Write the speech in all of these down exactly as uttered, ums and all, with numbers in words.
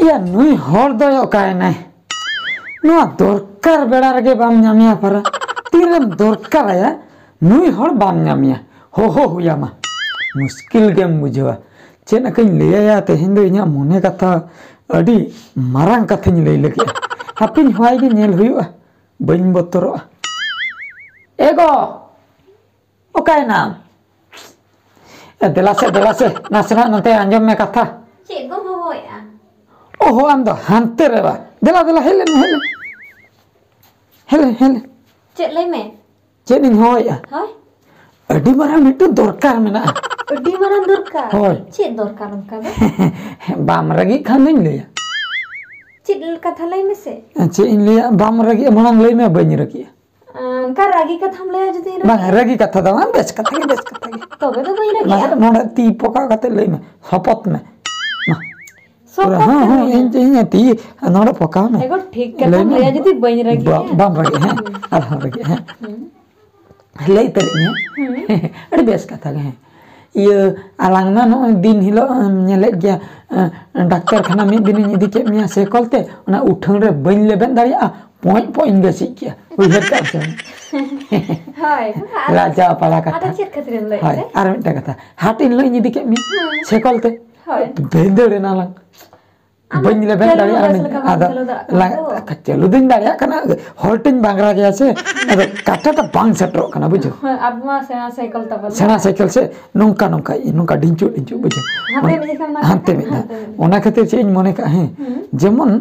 ᱮᱭᱟ, ᱱᱩᱭ ᱦᱚᱲ ᱫᱚᱭ ᱚᱠᱟᱭᱮᱱᱟᱭ? ᱱᱚᱣᱟ ᱫᱚᱨᱠᱟᱨ ᱵᱮᱲᱟ ᱨᱮᱜᱮ ᱵᱟᱢ ᱧᱟᱢᱮᱭᱟ ᱯᱟᱨᱟ᱾ ᱛᱤᱱᱨᱮᱢ ᱫᱚᱨᱠᱟᱨᱟᱭᱟ, ᱱᱩᱭ ᱦᱚᱲ ᱵᱟᱢ ᱧᱟᱢᱮᱭᱟ᱾ ᱦᱚᱦᱚ ᱦᱩᱭᱟᱢᱟ᱾ ᱢᱩᱥᱠᱤᱞ ᱜᱮᱢ ᱵᱩᱡᱷᱟᱹᱣᱟ᱾ ᱪᱮᱫ ᱟᱠᱟᱧ ᱞᱟᱹᱭᱟᱭᱟ? ᱛᱮᱦᱮᱧ ᱫᱚ ᱤᱧᱟᱹᱜ ᱢᱚᱱᱮ ᱠᱟᱛᱷᱟ, ᱟᱹᱰᱤ ᱢᱟᱨᱟᱝ ᱠᱟᱛᱷᱟᱧ ᱞᱟᱹᱭ ᱞᱟᱹᱜᱤᱫᱼᱟ᱾ ᱦᱟᱯᱮᱧ ᱦᱚᱦᱚᱭ ᱜᱮ, ᱧᱮᱞ ᱦᱩᱭᱩᱜᱼᱟ᱾ ᱵᱟᱹᱧ ᱵᱚᱛᱚᱨᱚᱜᱼᱟ᱾ ᱮ ᱜᱚ! ᱚᱠᱟᱭᱮᱱᱟᱢ? ᱮ, ᱫᱮᱞᱟ ᱥᱮ, ᱫᱮᱞᱟ ᱥᱮ, ᱱᱟᱥᱮᱱᱟᱜ ᱱᱚᱛᱮ ᱟᱸᱡᱚᱢ ᱢᱮ ᱠᱟᱛᱷᱟ᱾ ᱪᱮᱫ ᱜᱚᱢ ᱦᱚᱦᱚᱭᱮᱫᱼᱟ? ᱚᱦᱚ, ᱟᱢ ᱫᱚ ᱦᱟᱱᱛᱮ ᱨᱮ ᱵᱟ᱾ ᱫᱮᱞᱟ, ᱫᱮᱞᱟ, ᱦᱮᱡ ᱞᱮᱱ ᱢᱮ, ᱦᱮᱡ ᱞᱮᱱ᱾ ᱦᱮᱡ ᱞᱮᱱ, ᱦᱮᱡ ᱞᱮᱱ᱾ ᱪᱮᱫ ᱞᱟᱹᱭ ᱢᱮ? ᱪᱮᱫ ᱤᱧ ᱦᱚᱦᱚᱭᱮᱫᱼᱟ? ᱦᱳᱭ᱾ ᱟᱹᱰᱤ ᱢᱟᱨᱟᱝ ᱢᱤᱫᱴᱮᱱ ᱫᱚᱨᱠᱟᱨ ᱢᱮᱱᱟᱜᱼᱟ᱾ ᱟᱹᱰᱤ ᱢᱟᱨᱟᱝ ᱫᱚᱨᱠᱟᱨ? ᱦᱳᱭ᱾ ᱪᱮᱫ ᱫᱚᱨᱠᱟᱨ ᱚᱱᱠᱟ ᱫᱚ? ᱵᱟᱢ ᱨᱟᱹᱜᱤᱜ ᱠᱷᱟᱱ ᱫᱚᱧ ᱞᱟᱹᱭᱟ᱾ ᱪᱮᱫ ᱠᱟᱛᱷᱟ ᱞᱟᱹᱭ ᱢᱮᱥᱮ? ᱪᱮᱫ ᱤᱧ ᱞᱟᱹᱭᱟ? ᱵᱟᱢ ᱨᱟᱹᱜᱤᱜᱼᱟ, ᱢᱟᱲᱟᱝ ᱞᱟᱹᱭ ᱢᱮ, ᱵᱟᱹᱧ ᱨᱟᱹᱜᱤᱜᱼᱟ᱾ ᱚᱱᱠᱟ ᱨᱟᱹᱜᱤ ᱠᱟᱛᱷᱟᱢ ᱞᱟᱹᱭᱟ ᱡᱩᱫᱤ ᱨᱟᱹᱜᱤ? ᱵᱟᱝ, ᱨᱟᱹᱜᱤ ᱠᱟᱛᱷᱟ ᱫᱚ ᱵᱟᱝ, ᱵᱮᱥ ᱠᱟᱛᱷᱟ ᱜᱮ, ᱵᱮᱥ ᱠᱟᱛᱷᱟ ᱜᱮ᱾ ᱛᱚᱵᱮ ᱫᱚ ᱵᱟᱹᱧ ᱨᱟᱹᱜᱤᱜᱼᱟ᱾ ᱱᱚᱰᱮ ᱛᱤ ᱯᱚᱠᱟ ᱠᱟᱛᱮ ᱞᱟᱹᱭ ᱢᱮ, ᱥᱚᱯᱚᱛ ᱢᱮ᱾ ᱢᱟ᱾ ᱥᱚᱯᱚᱛ ᱦᱚᱸ, ᱦᱚᱸ, ᱠᱟᱛᱮ ᱤᱧ, ᱤᱧ ᱛᱤ ᱱᱚᱰᱮ ᱯᱚᱠᱟᱣ ᱢᱮ᱾ ᱮᱜᱳ, ᱴᱷᱤᱠ ᱞᱟᱹᱭ ᱠᱟᱛᱷᱟᱢ ᱢᱮ᱾ ᱞᱟᱹᱭᱟ ᱡᱩᱫᱤ ᱵᱟᱹᱧ ᱨᱟᱹᱜᱤᱜᱼᱟ᱾ ᱵᱟ-, ᱵᱟᱢ ᱨᱟᱹᱜᱤᱜᱼᱟ, ᱦᱮᱸ? ᱦᱩᱸ᱾ ᱟᱞᱚᱢ ᱨᱟᱹᱜᱤᱜᱼᱟ, ᱦᱮᱸ? ᱦᱩᱸ᱾ ᱞᱟᱹᱭ ᱩᱛᱟᱹᱨᱮᱫ ᱟᱹᱧ, ᱦᱮᱸ? ᱦᱩᱸ᱾ ᱟᱹᱰᱤ ᱵᱮᱥ ᱠᱟᱛᱷᱟ ᱜᱮ, ᱦᱮᱸ᱾ ᱤᱭᱟᱹ, ᱟᱞᱟᱝ ᱢᱟ ᱱᱚᱜᱼᱚᱭ ᱫᱤᱱ ᱦᱤᱞᱳᱜ ᱮᱢ ᱧᱮᱞᱮᱫ ᱜᱮᱭᱟ, ᱮᱸ, ᱰᱟᱠᱛᱚᱨ ᱠᱷᱟᱱᱟ ᱢᱤᱫ ᱫᱤᱱᱤᱧ ᱤᱫᱤ ᱠᱮᱫ ᱢᱮᱭᱟ ᱥᱮᱠᱚᱞ ᱛᱮ, ᱚᱱᱟ ᱩᱴᱷᱟᱹᱱ ᱨᱮ ᱵᱟᱹᱧ ᱞᱮᱵᱮᱫ ᱫᱟᱲᱮᱭᱟᱜᱼᱟ, ᱯᱚᱸᱡ ᱯᱚᱸᱡ ᱤᱧ ᱵᱮᱥᱤᱡ ᱠᱮᱭᱟ᱾ ᱩᱭᱦᱟᱹᱨ ᱠᱟᱜ ᱟᱢ ᱥᱮ ᱵᱟᱝ? ᱦᱳᱭ, ᱟᱫᱚ ᱞᱟᱡᱟᱣ ᱯᱟᱲᱟ ᱠᱟᱛᱷᱟ᱾ ᱟᱫᱚ ᱪᱮᱫ ᱠᱷᱟᱹᱛᱤᱨᱮᱢ ᱞᱟᱹᱭᱮᱫ ᱦᱳᱭ, ᱛᱮ? ᱟᱨ ᱢᱤᱫᱴᱟᱝ ᱠᱟᱛᱷᱟ, ᱦᱟᱴ ᱤᱧ ᱦᱤᱞᱳᱜ ᱤᱧ ᱤᱫᱤ ᱠᱮᱫ ᱢᱮᱭᱟ, ᱦᱩᱸ᱾ ᱥᱮᱠᱚᱞ ᱛᱮ᱾ ᱦᱳᱭ᱾ ᱵᱷᱤᱸᱫᱟᱹᱲ ᱮᱱᱟ ᱞᱟᱝ᱾ ᱟᱫᱚ ᱵᱟᱹᱧ ᱞᱮᱵᱮᱫ ᱪᱟᱹᱞᱩ ᱫᱟᱲᱮᱭᱟᱜᱼᱟ, ᱵᱮᱥ ᱩᱱᱤ ᱞᱮᱠᱟ ᱵᱟᱢ ᱟᱫᱚ ᱪᱟᱹᱞᱩ ᱫᱟᱲᱮᱭᱟᱜ ᱠᱟᱱᱟ ᱞᱟᱝ-, ᱛᱚ᱾ ᱪᱟᱹᱞᱩ ᱫᱩᱧ ᱫᱟᱲᱮᱭᱟᱜ ᱠᱟᱱᱟ, ᱦᱚᱲ ᱴᱷᱮᱱ ᱵᱟᱝ ᱨᱟᱜᱮᱭᱟ ᱥᱮ, ᱟᱫᱚ ᱠᱟᱴᱟ ᱫᱚ ᱵᱟᱝ ᱥᱮᱴᱮᱨᱚᱜ ᱠᱟᱱᱟ, ᱵᱩᱡᱷᱟᱹᱣ? ᱦᱳᱭ, ᱟᱵᱚ ᱢᱟ ᱥᱮᱬᱟ ᱥᱟᱭᱠᱮᱞ ᱛᱟᱵᱚᱱ᱾ ᱥᱮᱬᱟ ᱥᱟᱭᱠᱮᱞ ᱥᱮ, ᱱᱚᱝᱠᱟ, ᱱᱚᱝᱠᱟ, ᱱᱚᱝᱠᱟ ᱰᱷᱤᱝᱪᱩ, ᱰᱷᱤᱝᱪᱩ, ᱵᱩᱡᱷᱟᱹᱣ? ᱦᱟᱱᱛᱮ ᱢᱤᱫ ᱡᱮᱠᱷᱟ ᱢᱮᱱᱟᱜ ᱦᱟᱱᱛᱮ ᱠᱷᱟᱱ ᱢᱤᱫ ᱫᱷᱟᱣ᱾ ᱦᱟᱱᱛᱮ ᱢᱤᱫ ᱫᱷᱟᱣ᱾ ᱚᱱᱟ ᱠᱷᱟᱹᱛᱤᱨ ᱪᱮᱫ ᱤᱧ ᱢᱚᱱᱮ ᱠᱟᱜᱼᱟ, ᱦᱮᱸ? ᱦᱩᱸ᱾ ᱡᱮᱢᱚᱱ,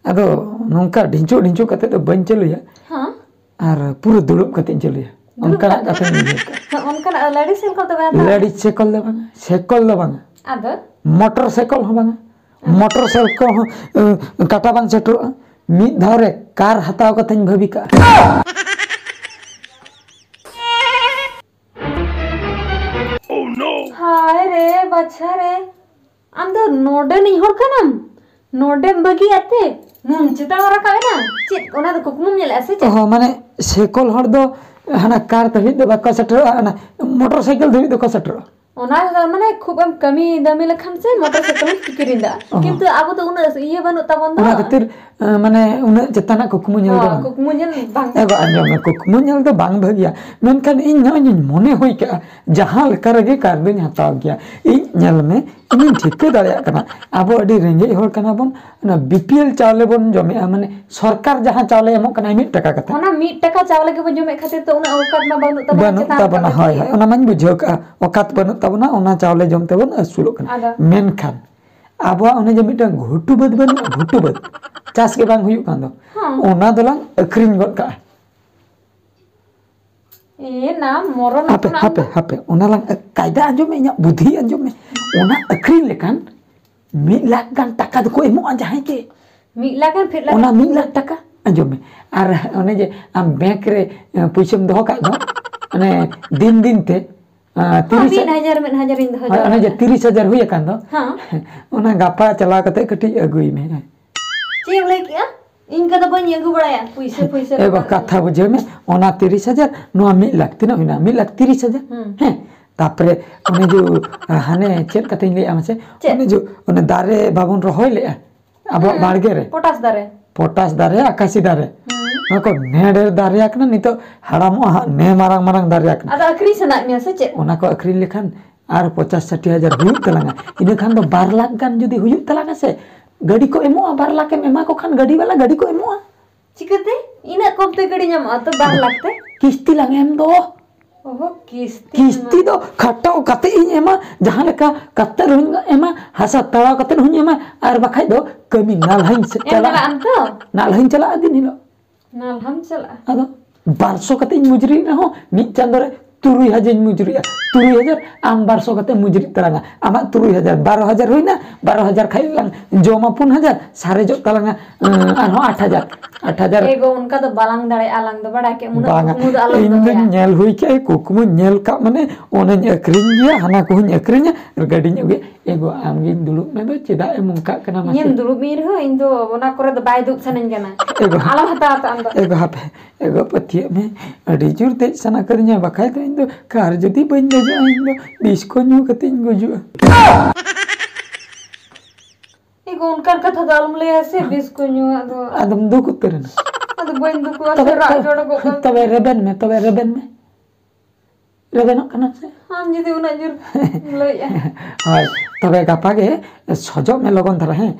ᱟᱫᱚ ᱱᱚᱝᱠᱟ ᱰᱷᱤᱝᱪᱩ, ᱰᱷᱤᱝᱪᱩ ᱠᱟᱛᱮ ᱫᱚ ᱵᱟᱹᱧ ᱪᱟᱹᱞᱩᱭᱟ᱾ ᱦᱮᱸ᱾ ᱟᱨ ᱯᱩᱨᱟᱹ ᱫᱩᱲᱩᱵ ᱠᱟᱛᱮᱧ ᱪᱟᱹᱞᱩᱭᱟ᱾ ᱫᱩᱲᱩᱵ ᱚᱱᱠᱟᱱᱟᱜ ᱠᱟᱛᱮ? ᱠᱟᱛᱷᱟᱧ ᱩᱭᱦᱟᱹᱨ ᱠᱟᱜᱼᱟ᱾ ᱦᱮᱸ, ᱚᱱᱠᱟᱱᱟᱜ ᱞᱟᱹᱰᱤ ᱥᱟᱭᱠᱮᱞ ᱛᱚᱵᱮ ᱦᱟᱛᱟᱣ ᱢᱮ᱾ ᱞᱟᱹᱰᱤ ᱥᱟᱭᱠᱮᱞ ᱫᱚ ᱵᱟᱝᱟ, ᱥᱟᱭᱠᱮᱞ ᱫᱚ ᱵᱟᱝᱟ᱾ ᱟᱫᱚ? ᱢᱚᱴᱚᱨ ᱥᱟᱭᱠᱮᱞ ᱦᱚᱸ ᱵᱟᱝᱟ᱾ ᱢᱚᱴᱚᱨ ᱥᱟᱭᱠᱮᱞ ᱦᱚᱸ, ᱮᱸ, ᱠᱟᱴᱟ ᱵᱟᱝ ᱥᱮᱴᱮᱨᱚᱜᱼᱟ᱾ ᱢᱤᱫ ᱫᱷᱟᱣ ᱨᱮ ᱠᱟᱨ ᱦᱟᱛᱟᱣ ᱠᱟᱛᱮᱧ ᱵᱷᱟᱹᱵᱤ ᱠᱟᱜᱼᱟ᱾ ᱦᱟᱭ ᱨᱮ, ᱵᱟᱪᱷᱟ ᱨᱮ, ᱟᱢ ᱫᱚ ᱱᱚᱰᱮᱱᱤᱡ ᱦᱚᱲ ᱠᱟᱱᱟᱢ? ᱱᱚᱰᱮᱢ ᱵᱟᱹᱜᱤᱭᱟᱜ ᱛᱮ ᱱᱩᱱ ᱪᱮᱛᱟᱱ ᱨᱟᱠᱟᱵ ᱮᱱᱟ? ᱪᱮᱫ, ᱚᱱᱟ ᱫᱚ ᱠᱩᱠᱢᱩᱢ ᱧᱮᱞᱮᱫᱼᱟ ᱥᱮ ᱪᱮᱫ? ᱚᱦᱚ, ᱢᱟᱱᱮ, ᱥᱟᱭᱠᱮᱞ ᱦᱚᱲ ᱫᱚ ᱦᱟᱱᱟ ᱠᱟᱨ ᱫᱷᱟᱹᱵᱤᱡ ᱫᱚ ᱵᱟᱠᱚ ᱥᱮᱴᱮᱨᱚᱜᱼᱟ, ᱚᱱᱟ ᱢᱚᱴᱚᱨ ᱥᱟᱭᱠᱮᱞ ᱫᱷᱟᱹᱵᱤᱡ ᱫᱚᱠᱚ ᱥᱮᱴᱮᱨᱚᱜᱼᱟ᱾ ᱚᱱᱟ ᱫᱚ ᱢᱟᱱᱮ ᱠᱷᱩᱵ ᱮᱢ ᱠᱟᱹᱢᱤ ᱫᱟᱹᱢᱤ ᱞᱮᱠᱷᱟᱱ ᱥᱮ ᱢᱚᱴᱚᱨ ᱥᱟᱭᱠᱮᱞ ᱮᱢ ᱠᱤᱨᱤᱧ ᱫᱟ᱾ ᱚᱦᱚᱸ᱾ ᱠᱤᱱᱛᱩ ᱟᱵᱚ ᱫᱚ ᱩᱱᱟᱹᱜ ᱤᱭᱟᱹ ᱵᱟᱹᱱᱩᱜ ᱛᱟᱵᱚᱱ ᱫᱚ᱾ ᱚᱱᱟ ᱠᱷᱟᱹᱛᱤᱨ, ᱮ, ᱢᱟᱱᱮ ᱩᱱᱟᱹᱜ ᱪᱮᱛᱟᱱᱟᱜ ᱠᱩᱠᱢᱩ ᱧᱮᱞ ᱫᱚ ᱦᱚᱸ, ᱵᱟᱝ᱾ ᱠᱩᱠᱢᱩ ᱧᱮᱞ ᱵᱟᱝ᱾ ᱮ ᱵᱟ, ᱟᱸᱡᱚᱢ ᱢᱮ, ᱠᱩᱠᱢᱩ ᱧᱮᱞ ᱫᱚ ᱵᱟᱝ ᱵᱷᱟᱹᱜᱤᱭᱟ᱾ ᱢᱮᱱᱠᱷᱟᱱ ᱤᱧ ᱱᱚᱜᱼᱚᱭ ᱤᱧ ᱢᱚᱱᱮ ᱦᱩᱭ ᱠᱟᱜᱼᱟ, ᱡᱟᱦᱟᱸ ᱞᱮᱠᱟ ᱨᱮᱜᱮ ᱠᱟᱨ ᱫᱚᱧ ᱦᱟᱛᱟᱣ ᱜᱮᱭᱟ᱾ ᱤᱧ, ᱧᱮᱞ ᱢᱮ, ᱤᱧᱤᱧ ᱴᱷᱤᱠᱟᱹ ᱫᱟᱲᱮᱭᱟᱜ ᱠᱟᱱᱟ, ᱟᱵᱚ ᱟᱹᱰᱤ ᱨᱮᱸᱜᱮᱡ ᱦᱚᱲ ᱠᱟᱱᱟ ᱵᱚᱱ, ᱚᱱᱟ BPL ᱪᱟᱣᱞᱮ ᱵᱚᱱ ᱡᱚᱢᱮᱜᱼᱟ, ᱢᱟᱱᱮ ᱥᱚᱨᱠᱟᱨ ᱡᱟᱦᱟᱸ ᱪᱟᱣᱞᱮ ᱮᱢᱚᱜ ᱠᱟᱱᱟ ᱢᱤᱫ ᱴᱟᱠᱟ ᱠᱟᱛᱮ᱾ ᱚᱱᱟ ᱢᱤᱫ ᱴᱟᱠᱟ ᱪᱟᱣᱞᱮ ᱜᱮᱵᱚᱱ ᱡᱚᱢᱮᱫ ᱠᱷᱟᱹᱛᱤᱨ ᱛᱮ ᱩᱱᱟᱹᱜ ᱚᱣᱠᱟᱛ ᱢᱟ ᱵᱟᱹᱱᱩᱜ ᱛᱟᱵᱚᱱᱟ ᱵᱟᱹᱱᱩᱜ ᱪᱮᱛᱟᱱ ᱛᱟᱵᱚᱱᱟ, ᱨᱟᱠᱟᱵ ᱦᱳᱭ, ᱞᱟᱹᱜᱤᱫ᱾ ᱦᱳᱭ, ᱚᱱᱟ ᱢᱟᱧ ᱵᱩᱡᱷᱟᱹᱣ ᱠᱟᱜᱼᱟ, ᱚᱠᱟᱛ ᱵᱟᱹᱱᱩᱜ ᱛᱟᱵᱚᱱᱟ, ᱚᱱᱟ ᱪᱟᱣᱞᱮ ᱡᱚᱢ ᱛᱮᱵᱚᱱ ᱟᱹᱥᱩᱞᱚᱜ ᱠᱟᱱᱟ᱾ ᱟᱫᱚ? ᱢᱮᱱᱠᱷᱟᱱ ᱟᱵᱚᱣᱟᱜ ᱚᱱᱮ ᱡᱮ ᱢᱤᱫᱴᱟᱝ ᱜᱷᱩᱴᱩ ᱵᱟᱹᱫᱽ ᱵᱟᱹᱱᱩᱜᱼᱟ, ᱜᱷᱩᱴᱩ ᱵᱟᱹᱫᱽ, ᱪᱟᱥ ᱜᱮ ᱵᱟᱝ ᱦᱩᱭᱩᱜ ᱠᱟᱱ ᱫᱚ, ᱦᱚᱸ᱾ ᱚᱱᱟ ᱫᱚᱞᱟᱝ ᱟᱹᱠᱷᱨᱤᱧ ᱜᱚᱫ ᱠᱟᱜᱼᱟ᱾ ᱮ ᱱᱟ ᱢᱚᱨᱚᱱ ᱦᱟᱯᱮ, ᱟᱯᱚᱱ ᱟᱢ ᱦᱟᱯᱮ, ᱫᱚ᱾ ᱦᱟᱯᱮ, ᱚᱱᱟ ᱞᱟᱝ ᱟᱹ-, ᱠᱟᱭᱫᱟ ᱟᱸᱡᱚᱢ ᱢᱮ, ᱤᱧᱟᱹᱜ ᱵᱩᱫᱷᱤ ᱟᱸᱡᱚᱢ ᱢᱮ᱾ ᱚᱱᱟ ᱟᱹᱠᱷᱨᱤᱧ ᱞᱮᱠᱷᱟᱱ ᱢᱤᱫ ᱞᱟᱠᱷ ᱜᱟᱱ ᱴᱟᱠᱟ ᱫᱚᱠᱚ ᱮᱢᱚᱜᱼᱟ ᱡᱟᱦᱟᱸᱭ ᱜᱮ᱾ ᱢᱤᱫ ᱞᱟᱠᱷ ᱜᱟᱱ ᱯᱷᱮᱰ ᱞᱟᱠᱷ ᱚᱱᱟ ᱢᱤᱫ ᱞᱟᱠᱷ ᱴᱟᱠᱟ, ᱟᱸᱡᱚᱢ ᱢᱮ, ᱟᱨ ᱚᱱᱮ ᱡᱮ ᱟᱢ ᱵᱮᱝᱠ ᱨᱮ, ᱮ, ᱯᱩᱭᱥᱟᱹᱢ ᱫᱚᱦᱚ ᱠᱟᱜ ᱫᱚ, ᱚᱱᱮ ᱫᱤᱱ ᱫᱤᱱ ᱛᱮ, ᱟ, ᱦᱚᱸ, ᱛᱤᱨᱤᱥ ᱢᱤᱫ ᱦᱟᱡᱟᱨ, ᱢᱤᱫ ᱦᱟᱡᱟᱨ ᱤᱧ ᱫᱚᱦᱚ ᱦᱳᱭ, ᱡᱟᱣᱨᱟ ᱚᱱᱮ ᱡᱮ ᱠᱟᱜᱼᱟ᱾ ᱛᱤᱨᱤᱥ ᱦᱟᱡᱟᱨ ᱦᱩᱭ ᱟᱠᱟᱱ ᱫᱚ, ᱦᱚᱸ᱾ ᱚᱱᱟ ᱜᱟᱯᱟ ᱪᱟᱞᱟᱣ ᱠᱟᱛᱮ ᱠᱟᱹᱴᱤᱡ ᱟᱹᱜᱩᱭ ᱢᱮ᱾ ᱪᱮᱫ ᱮᱢ ᱞᱟᱹᱭ ᱠᱮᱜᱼᱟ? ᱤᱧ ᱠᱚᱫᱚ ᱵᱟᱹᱧ ᱟᱹᱜᱩ ᱵᱟᱲᱟᱭᱟ ᱯᱩᱭᱥᱟᱹ, ᱯᱩᱭᱥᱟᱹ ᱮ ᱫᱚ ᱵᱟ, ᱵᱟᱝ᱾ ᱠᱟᱛᱷᱟ ᱵᱩᱡᱷᱟᱹᱣ ᱢᱮ, ᱚᱱᱟ ᱛᱤᱨᱤᱥ ᱦᱟᱡᱟᱨ, ᱱᱚᱣᱟ ᱢᱤᱫ ᱞᱟᱠᱷ, ᱛᱤᱱᱟᱹᱜ ᱦᱩᱭᱱᱟ? ᱢᱤᱫ ᱞᱟᱠᱷ ᱛᱤᱨᱤᱥ ᱦᱟᱡᱟᱨ᱾ ᱦᱩᱸ᱾ ᱦᱮᱸ, ᱛᱟᱯᱚᱨᱮ ᱚᱱᱮ ᱡᱮ, ᱦᱟᱱᱮ ᱪᱮᱫ ᱠᱟᱛᱷᱟᱧ ᱞᱟᱹᱭᱟ ᱢᱟᱥᱮ? ᱪᱮᱫ? ᱚᱱᱮ ᱡᱮ, ᱚᱱᱮ ᱫᱟᱨᱮ ᱵᱟᱵᱚᱱ ᱨᱚᱦᱚᱭ ᱞᱮᱜᱼᱟ, ᱟᱵᱚᱣᱟᱜ ᱦᱩᱸ, ᱵᱟᱲᱜᱮ ᱨᱮ᱾ ᱯᱚᱴᱟᱥ ᱫᱟᱨᱮ᱾ ᱯᱚᱴᱟᱥ ᱫᱟᱨᱮ, ᱟᱠᱟᱥᱤ ᱫᱟᱨᱮ᱾ ᱦᱩᱸ᱾ ᱱᱚᱣᱟ ᱠᱚ ᱱᱮ ᱰᱷᱮᱨ ᱫᱟᱨᱮ ᱟᱠᱟᱱᱟ, ᱱᱤᱛᱚᱜ ᱦᱟᱲᱟᱢᱚᱜᱼᱟ ᱦᱟᱸᱜ, ᱱᱮ ᱢᱟᱨᱟᱝ ᱢᱟᱨᱟᱝ ᱫᱟᱨᱮ ᱟᱠᱟᱱᱟ᱾ ᱟᱫᱚ ᱟᱹᱠᱷᱨᱤᱧ ᱥᱟᱱᱟᱭᱮᱫ ᱢᱮᱭᱟ ᱥᱮ ᱪᱮᱫ? ᱚᱱᱟ ᱠᱚ ᱟᱹᱠᱷᱨᱤᱧ ᱞᱮᱠᱷᱟᱱ ᱟᱨ ᱯᱚᱪᱟᱥ ᱥᱟᱴᱷᱤ ᱦᱟᱡᱟᱨ ᱦᱩᱭᱩᱜ ᱛᱟᱞᱟᱝᱟ᱾ ᱤᱱᱟᱹ ᱠᱷᱟᱱ ᱫᱚ ᱵᱟᱨ ᱞᱟᱠᱷ ᱜᱟᱱ ᱡᱩᱫᱤ ᱦᱩᱭᱩᱜ ᱛᱟᱞᱟᱝᱟ ᱥᱮ, ᱜᱟᱹᱰᱤ ᱠᱚ ᱮᱢᱚᱜᱼᱟ, ᱵᱟᱨ ᱞᱟᱠᱷ ᱮᱢ ᱮᱢᱟ ᱠᱚ ᱠᱷᱟᱱ ᱜᱟᱹᱰᱤ ᱵᱟᱞᱟ ᱜᱟᱹᱰᱤ ᱠᱚ ᱮᱢᱚᱜᱼᱟ᱾ ᱪᱤᱠᱟᱹᱛᱮ? ᱤᱱᱟᱹᱜ ᱠᱚᱢ ᱛᱮ ᱜᱟᱹᱰᱤ ᱧᱟᱢᱚᱜᱼᱟ ᱛᱚ ᱵᱟᱨ ᱞᱟᱠᱷ ᱛᱮ? ᱠᱤᱥᱛᱤ ᱞᱟᱝ ᱮᱢ ᱫᱚ᱾ ᱚᱦᱚ, ᱠᱤᱥᱛᱤ ᱠᱤᱥᱛᱤ ᱮᱢᱟ᱾ ᱫᱚ ᱠᱷᱟᱴᱟᱣ ᱠᱟᱛᱮ ᱤᱧ ᱮᱢᱟ, ᱡᱟᱦᱟᱸ ᱞᱮᱠᱟ ᱠᱟᱛᱮ ᱨᱮᱦᱚᱸᱧ ᱮᱢᱟ, ᱦᱟᱥᱟ ᱛᱟᱲᱟᱣ ᱠᱟᱛᱮ ᱨᱮᱦᱚᱸᱧ ᱮᱢᱟ, ᱟᱨ ᱵᱟᱠᱷᱟᱡ ᱫᱚ ᱠᱟᱹᱢᱤ ᱱᱟᱞᱦᱟᱧ ᱥᱮ ᱮᱢ ᱪᱟᱞᱟᱜᱼᱟ᱾ ᱫᱟᱲᱮᱭᱟᱜ ᱟᱢ ᱛᱚ? ᱱᱟᱞᱦᱟᱧ ᱪᱟᱞᱟᱜᱼᱟ ᱫᱤᱱ ᱦᱤᱞᱳᱜ᱾ ᱱᱟᱞᱦᱟᱢ ᱪᱟᱞᱟᱜᱼᱟ? ᱟᱫᱚ ᱵᱟᱨ ᱥᱚ ᱠᱟᱛᱮ ᱤᱧ ᱢᱩᱡᱩᱨᱤ ᱨᱮᱦᱚᱸ ᱢᱤᱫ ᱪᱟᱸᱫᱳ ᱨᱮ ᱛᱩᱨᱩᱭ ᱦᱟᱡᱟᱨ ᱤᱧ ᱢᱩᱡᱩᱨᱤᱜᱼᱟ᱾ ᱛᱩᱨᱩᱭ ᱦᱟᱡᱟᱨ, ᱟᱢ ᱵᱟᱨ ᱥᱚ ᱠᱟᱛᱮ ᱢᱩᱡᱩᱨᱤᱜ ᱛᱟᱞᱟᱝᱟ᱾ ᱟᱢᱟᱜ ᱛᱩᱨᱩᱭ ᱦᱟᱡᱟᱨ, ᱵᱟᱨᱚ ᱦᱟᱡᱟᱨ ᱦᱩᱭᱱᱟ, ᱵᱟᱨᱚ ᱦᱟᱡᱟᱨ ᱠᱷᱟᱡ ᱞᱟᱝ ᱡᱚᱢᱟ ᱯᱩᱱ ᱦᱟᱡᱟᱨ, ᱥᱟᱨᱮᱡᱚᱜ ᱛᱟᱞᱟᱝᱟ, ᱟᱸ, ᱟᱨᱦᱚᱸ ᱟᱴ ᱦᱟᱡᱟᱨ᱾ ᱟᱴ ᱦᱟᱡᱟᱨ᱾ ᱮ ᱜᱚ, ᱚᱱᱠᱟ ᱫᱚ ᱵᱟᱞᱟᱝ ᱫᱟᱲᱮᱭᱟᱜᱼᱟ, ᱟᱞᱟᱝ ᱫᱚ ᱵᱟᱲᱟᱭ ᱠᱮᱫ, ᱩᱱᱟᱹᱜ ᱵᱟᱝᱟ, ᱠᱩᱠᱢᱩ ᱫᱚ ᱟᱞᱚᱢ ᱤᱧ ᱫᱚᱧ ᱫᱚᱦᱚᱭᱟ᱾ ᱧᱮᱞ ᱦᱩᱭ ᱠᱮᱫ, ᱠᱩᱠᱢᱩᱧ ᱧᱮᱞ ᱠᱟᱜ, ᱢᱟᱱᱮ ᱚᱱᱟᱧ ᱟᱹᱠᱷᱨᱤᱧ ᱜᱮᱭᱟ, ᱦᱟᱱᱟ ᱠᱚᱦᱚᱸᱧ ᱟᱹᱠᱷᱨᱤᱧᱟ, ᱟᱨ ᱜᱟᱹᱰᱤᱧ ᱟᱹᱜᱩᱭᱟ᱾ ᱮ ᱜᱚ, ᱟᱢ ᱜᱮᱧ ᱫᱩᱲᱩᱵ ᱢᱮ ᱫᱚ, ᱪᱮᱫᱟᱜ ᱮᱢ ᱚᱱᱠᱟᱜ ᱠᱟᱱᱟ ᱢᱟᱥᱮ? ᱤᱧᱮᱢ ᱫᱩᱲᱩᱵ ᱢᱤᱧ ᱨᱮᱦᱚᱸ ᱤᱧ ᱫᱚ ᱚᱱᱟ ᱠᱚᱨᱮ ᱫᱚ ᱵᱟᱭ ᱫᱩᱲᱩᱵ ᱥᱟᱱᱟᱧ ᱠᱟᱱᱟ᱾ ᱮ ᱜᱚ᱾ ᱟᱞᱚᱢ ᱦᱟᱛᱟᱣᱟ ᱛᱚ ᱟᱢ ᱫᱚ᱾ ᱮ ᱜᱚ, ᱦᱟᱯᱮ, ᱮ ᱜᱚ, ᱯᱟᱹᱛᱭᱟᱹᱜ ᱢᱮ, ᱟᱹᱰᱤ ᱡᱳᱨ ᱫᱮᱡ ᱥᱟᱱᱟ ᱠᱟᱹᱫᱤᱧᱟ, ᱵᱟᱠᱷᱟᱡ ᱫᱚ ᱫᱚ ᱠᱟᱨ ᱡᱩᱫᱤ ᱵᱟᱹᱧ ᱫᱮᱡᱚᱜᱼᱟ, ᱤᱧ ᱫᱚ ᱵᱤᱥ ᱠᱚ ᱧᱩ ᱠᱟᱛᱮ ᱤᱧ ᱜᱩᱡᱩᱜᱼᱟ᱾ ᱮ ᱜᱚ, ᱚᱱᱠᱟᱱ ᱠᱟᱛᱷᱟ ᱫᱚ ᱟᱞᱚᱢ ᱞᱟᱹᱭᱟ ᱥᱮ, ᱵᱤᱥ ᱠᱚ ᱧᱩᱣᱟᱜ ᱫᱚ᱾ ᱟᱫᱚᱢ ᱫᱩᱠ ᱩᱛᱟᱹᱨ ᱮᱱᱟ᱾ ᱟᱫᱚ ᱵᱟᱹᱧ ᱫᱩᱠᱩᱜᱼᱟ ᱥᱮ, ᱛᱚᱵᱮ ᱨᱟᱜ ᱡᱚᱲᱚᱜᱚᱜ ᱠᱟᱱ ᱛᱚᱵᱮ ᱨᱮᱵᱮᱱ ᱢᱮ, ᱛᱚᱵᱮ ᱨᱮᱵᱮᱱ ᱢᱮ᱾ ᱨᱮᱵᱮᱱᱚᱜ ᱠᱟᱱᱟᱢ ᱥᱮ? ᱟᱢ ᱡᱩᱫᱤ ᱩᱱᱟᱹᱜ ᱡᱳᱨ ᱞᱟᱹᱭᱮᱜᱼᱟ᱾ ᱦᱳᱭ, ᱛᱚᱵᱮ ᱜᱟᱯᱟ ᱜᱮ ᱥᱚᱡᱚᱜ ᱢᱮ ᱞᱚᱜᱚᱱ ᱫᱷᱟᱨᱟ, ᱦᱮᱸ᱾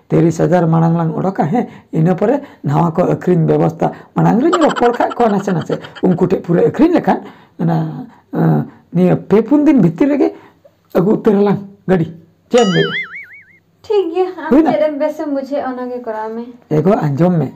ᱛᱤᱨᱤᱥ ᱦᱟᱡᱟᱨ ᱢᱟᱲᱟᱝ ᱞᱟᱝ ᱚᱰᱚᱠᱟ, ᱦᱮᱸ᱾ ᱤᱱᱟᱹ ᱯᱚᱨᱮ ᱱᱟᱣᱟ ᱠᱚ ᱟᱹᱠᱷᱨᱤᱧ ᱵᱮᱵᱚᱥᱛᱟ ᱢᱟᱲᱟᱝ ᱨᱤᱧ ᱨᱚᱯᱚᱲ ᱠᱟᱜ ᱠᱚᱣᱟ ᱱᱟᱥᱮ ᱱᱟᱥᱮ᱾ ᱩᱱᱠᱩ ᱴᱷᱮᱱ ᱯᱩᱨᱟᱹ ᱟᱹᱠᱷᱨᱤᱧ ᱞᱮᱠᱷᱟᱱ ᱚᱱᱟ, ᱟᱸ, ᱱᱤᱭᱟᱹ ᱯᱮ ᱯᱩᱱ ᱫᱤᱱ ᱵᱷᱤᱛᱤᱨ ᱨᱮᱜᱮ ᱟᱹᱜᱩ ᱩᱛᱟᱹᱨ ᱟᱞᱟᱝ ᱜᱟᱹᱰᱤ᱾ ᱪᱮᱫ ᱮᱢ ᱞᱟᱹᱭᱮᱫᱼᱟ? ᱴᱷᱤᱠ ᱜᱮᱭᱟ, ᱟᱢ ᱦᱩᱭᱱᱟ? ᱪᱮᱫ ᱮᱢ ᱵᱮᱥᱮᱢ ᱵᱩᱡᱷᱟᱹᱣᱟ ᱚᱱᱟ ᱜᱮ ᱠᱚᱨᱟᱣ ᱢᱮ᱾ ᱮ ᱜᱚ, ᱟᱸᱡᱚᱢ ᱢᱮ,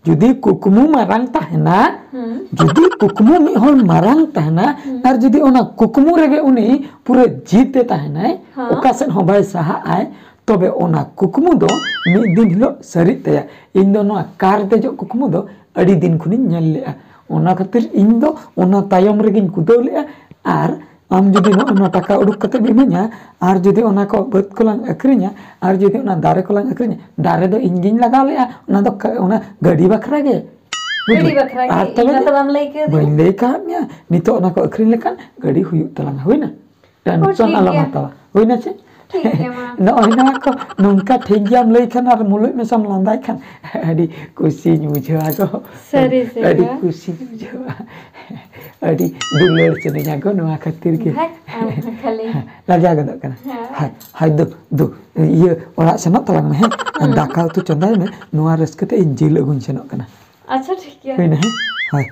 ᱡᱩᱫᱤ ᱠᱩᱠᱢᱩ ᱢᱟᱨᱟᱝ ᱛᱟᱦᱮᱱᱟ, ᱦᱩᱸ᱾ ᱡᱩᱫᱤ ᱠᱩᱠᱢᱩ ᱢᱤᱫ ᱦᱚᱲ ᱢᱟᱨᱟᱝ ᱛᱟᱦᱮᱱᱟ, ᱦᱩᱸ᱾ ᱟᱨ ᱡᱩᱫᱤ ᱚᱱᱟ ᱠᱩᱠᱢᱩ ᱨᱮᱜᱮ ᱩᱱᱤ ᱯᱩᱨᱟᱹ ᱡᱤᱛ ᱮ ᱛᱟᱦᱮᱱᱟᱭ, ᱦᱮᱸ᱾ ᱚᱠᱟ ᱥᱮᱫ ᱦᱚᱸ ᱵᱟᱭ ᱥᱟᱦᱟᱜ ᱟᱭ, ᱛᱚᱵᱮ ᱚᱱᱟ ᱠᱩᱠᱢᱩ ᱫᱚ ᱢᱤᱫ ᱫᱤᱱ ᱦᱤᱞᱳᱜ ᱥᱟᱹᱨᱤᱜ ᱛᱟᱭᱟ᱾ ᱤᱧ ᱫᱚ ᱱᱚᱣᱟ ᱠᱟᱨ ᱫᱮᱡᱚᱜ ᱠᱩᱠᱢᱩ ᱫᱚ ᱟᱹᱰᱤ ᱫᱤᱱ ᱠᱷᱚᱱᱤᱧ ᱧᱮᱞ ᱞᱮᱜᱼᱟ᱾ ᱚᱱᱟ ᱠᱷᱟᱹᱛᱤᱨ ᱤᱧ ᱫᱚ ᱚᱱᱟ ᱛᱟᱭᱚᱢ ᱨᱮᱜᱮᱧ ᱠᱩᱫᱟᱹᱣ ᱞᱮᱜᱼᱟ᱾ ᱟᱨ ᱟᱢ ᱡᱩᱫᱤ ᱱᱚᱜᱼᱚ ᱱᱚᱣᱟ ᱴᱟᱠᱟ ᱩᱰᱩᱠ ᱠᱟᱛᱮᱢ ᱤᱢᱟᱹᱧᱟ, ᱟᱨ ᱡᱩᱫᱤ ᱚᱱᱟ ᱠᱚ ᱵᱟᱹᱫᱽ ᱠᱚᱞᱟᱝ ᱟᱹᱠᱷᱨᱤᱧᱟ, ᱟᱨ ᱡᱩᱫᱤ ᱚᱱᱟ ᱫᱟᱨᱮ ᱠᱚᱞᱟᱝ ᱟᱹᱠᱷᱨᱤᱧᱟ, ᱫᱟᱨᱮ ᱫᱚ ᱤᱧ ᱜᱤᱧ ᱞᱟᱜᱟᱣ ᱞᱮᱜᱼᱟ, ᱚᱱᱟ ᱫᱚ ᱠᱟ-, ᱚᱱᱟ ᱜᱟᱹᱰᱤ ᱵᱟᱠᱷᱨᱟ ᱜᱮ᱾ ᱜᱟᱹᱰᱤ ᱵᱟᱠᱷᱨᱟ ᱜᱮ, ᱟᱨ ᱤᱧ ᱛᱚᱵᱮ ᱢᱟᱛᱚ ᱵᱟᱢ ᱞᱟᱹᱭ ᱠᱟᱹᱫᱤᱧ᱾ ᱵᱟᱹᱧ ᱞᱟᱹᱭ ᱠᱟᱣᱟᱫ ᱢᱮᱭᱟ, ᱱᱤᱛᱚᱜ ᱚᱱᱟ ᱠᱚ ᱟᱹᱠᱷᱨᱤᱧ ᱞᱮᱠᱷᱟᱱ ᱜᱟᱹᱰᱤ ᱦᱩᱭᱩᱜ ᱛᱟᱞᱟᱝᱟ, ᱦᱩᱭᱱᱟ? ᱴᱮᱱᱥᱚᱱ ᱴᱷᱤᱠ ᱟᱞᱚᱢ ᱜᱮᱭᱟ᱾ ᱦᱟᱛᱟᱣᱟ, ᱦᱩᱭᱱᱟ ᱪᱮ? ᱴᱷᱤᱠ ᱜᱮᱭᱟ ᱢᱟ᱾ ᱱᱚᱜᱼᱚᱭ ᱱᱚᱣᱟ ᱠᱚ ᱱᱚᱝᱠᱟ ᱴᱷᱤᱠ ᱜᱮᱭᱟᱢ ᱞᱟᱹᱭ ᱠᱷᱟᱱ ᱟᱨ ᱢᱩᱞᱩᱡ ᱢᱮᱥᱟᱢ ᱞᱟᱸᱫᱟᱭ ᱠᱷᱟᱱ ᱟᱹᱰᱤ ᱠᱩᱥᱤᱧ ᱵᱩᱡᱷᱟᱹᱣᱟ ᱜᱚ᱾ ᱥᱟᱹᱨᱤ ᱥᱮ ᱟᱹᱰᱤ ᱜᱚ? ᱠᱩᱥᱤᱧ ᱵᱩᱡᱷᱟᱹᱣᱟ, ᱟᱹᱰᱤ ᱫᱩᱞᱟᱹᱲ ᱥᱟᱱᱟᱧᱟ ᱜᱚ ᱱᱚᱣᱟ ᱠᱷᱟᱹᱛᱤᱨ ᱜᱮ᱾ ᱵᱷᱟᱜ, ᱟᱢ ᱦᱚᱸ ᱠᱷᱟᱹᱞᱤ᱾ ᱞᱟᱡᱟᱣ ᱜᱚᱫᱚᱜ ᱠᱟᱱᱟ᱾ ᱦᱮᱸ᱾ ᱦᱳᱭ, ᱦᱳᱭ, ᱫᱩ, ᱫᱩ, ᱤᱭᱟᱹ, ᱚᱲᱟᱜ ᱥᱮᱱᱚᱜ ᱛᱟᱞᱟᱝ ᱢᱮ, ᱦᱮᱸ? ᱟᱨ ᱦᱩᱸ᱾ ᱫᱟᱠᱟ ᱩᱛᱩ ᱪᱚᱸᱫᱟᱭ ᱢᱮ, ᱱᱚᱣᱟ ᱨᱟᱹᱥᱠᱟᱹ ᱛᱮ ᱤᱧ ᱡᱤᱞ ᱟᱹᱜᱩᱧ ᱥᱮᱱᱚᱜ ᱠᱟᱱᱟ᱾ ᱟᱪᱪᱷᱟ, ᱴᱷᱤᱠ ᱜᱮᱭᱟ᱾ ᱦᱩᱭᱱᱟ, ᱦᱮᱸ? ᱦᱳᱭ᱾